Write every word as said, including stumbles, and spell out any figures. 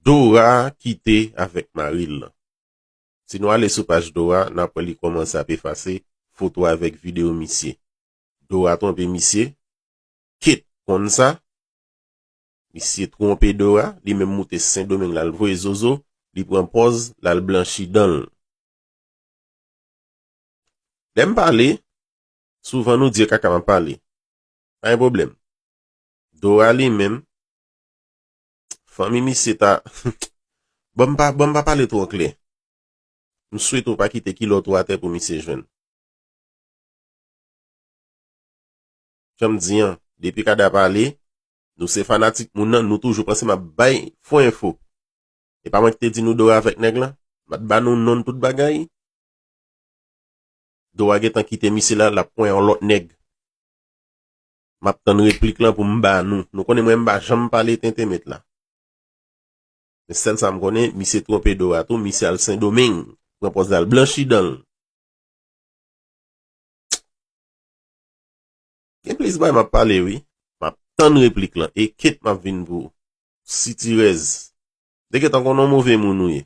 Dora kite avèk mari l lan. Si nou ale sou paj Dora, n ap wè li kòmanse ap efase foto avèk videyo misye. Dora twonpe misye, Kate konn sa. Misye twonpe Dora, li menm moute Sendomeng l al voye zozo, li pran pòz l al blanchi dan l. Lè m pale, souvan nou di e kaka m ap pale. Pa gen pwoblèm. Dora li menm, fanmi misye ta, ban m pa, ban m pa pale twò klè. M swete w pa kite kilòt ou atè pou misye jwenn. Jan m di an, depi Kada pale, nou se fanatik moun nan, nou toujou panse m ap bay fo enfo. E pa mwen ki te di nou Dora avèk nèg lan? M ap ba nou non tout bagay. Dora gentan kite misye la, l ap pran yon lòt nèg. M ap tann replik lan pou m ba nou. Nou konnen mwen m pa janm pale tenten met la. Men sèl sa m konnen, misye twonpe Dora tou, misye al Sendomeng. Pran pòz al blanchi dan l. Gen plis bagay m ap pale wi. M ap tann replik lan. E Kate m ap vin pou ou. Sitirèz. De gentan konnen w move moun ou ye.